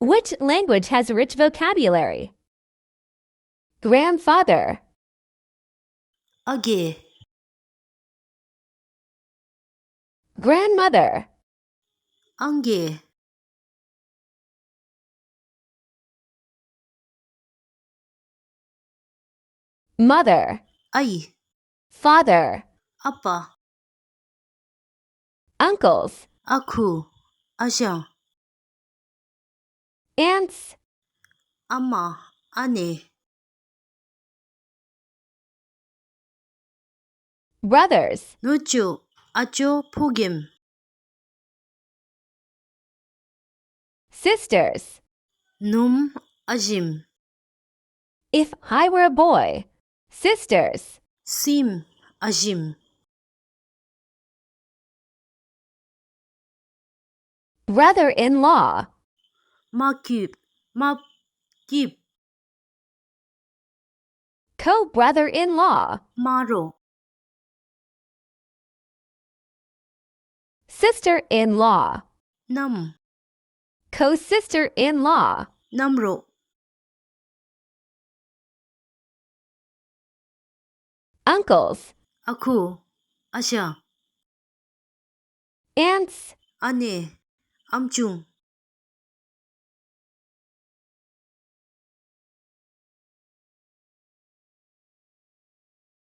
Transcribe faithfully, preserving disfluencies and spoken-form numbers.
Which language has a rich vocabulary? Grandfather. ཨ་རྒས། Grandmother. ཨང་རྒས། Mother. ཨའི། Father. ཨ་པ། Uncles. ཨ་ཁུ། ཨ་ཞང་། Aunts. ཨ་མ། ཨ་ནེ། Brothers. ནུ་གཅུང་། ཨ་ཅོ། ཕོ་རྒནམ། Sisters. ནུམ། ཨ་ཞིམ། If I were a boy, sisters. སྲིངམ། ཨ་ཞིམ། Brother-in-law. མ་གྱིབ། མ་གྱིབ། Co-brother-in-law. མ་རོགས། Sister-in-law. མནའམ། Co-sister-in-law. མནའམ་རོགས། Uncles. ཨ་ཁུ། ཨ་ཞང་། Aunts. ཨ་ནེ། ཨམ་ཆུང་།